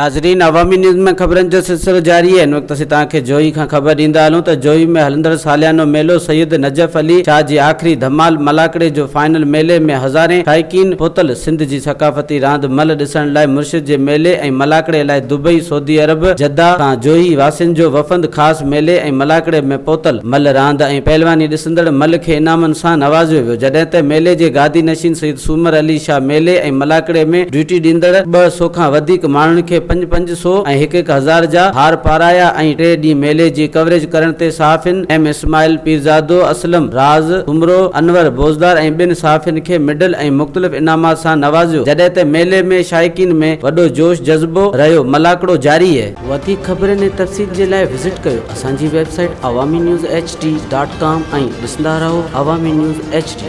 ناظرين عوامي نيوز ۾ خبرن جو سلسلو جاري آهي هن وقت اسين توهان کي جوهي کان خبر ڏيندا هلون ته جوهي ۾ هلندڙ ساليانو ميلو سيد نجف علي شاهه جي آخري ڌمال ملاکڙي جو فائنل ميلي ۾ هزارين شائقين پهتل سنڌ جي ثقافتي راند ملهه ڏسڻ لاء مرشد جي ميلي ۽ ملاکڙي لاء دبئي سعودي عرب جده کان جوهي واسين جو وفند خاص ميلي ۽ ملاکڙي ۾ پهتل ملهه راند ۽ پهلواني ڏسندڙ ملهه کي انعامن سان نوازيو ويو جڏهن ته ميلي جي گادي نشين سيد سومر علي شاهه ميلي ۽ ملاکڙي ۾ ڊيوٽي ڏيندڙ 200 کان وڌيڪ ماڻهن کي پنج پنج سو ۽ هڪ هڪ هزار جا هار پارايا ۽ ٽي ڏينهن ميلي جي ڪوريج ڪرڻ تي صحافين ايم اسماعيل پيرزادو، اسلم راز سومرو، انور بوزدار ۽ ٻين صحافين کي مڊل ۽ مختلف انعامات سان نوازيو جڏهن ته ميلي ۾ شائقين ۾ وڏو جوش جذبو رهيو ملاکڙو جاري. وڌيڪ خبرن ۽ تفصيل جي لاء وزٽ ڪيو اسان جي website Awami news H D dot com ۽ ڏسندا رهو عوامي نيوز ايڇ ڊي.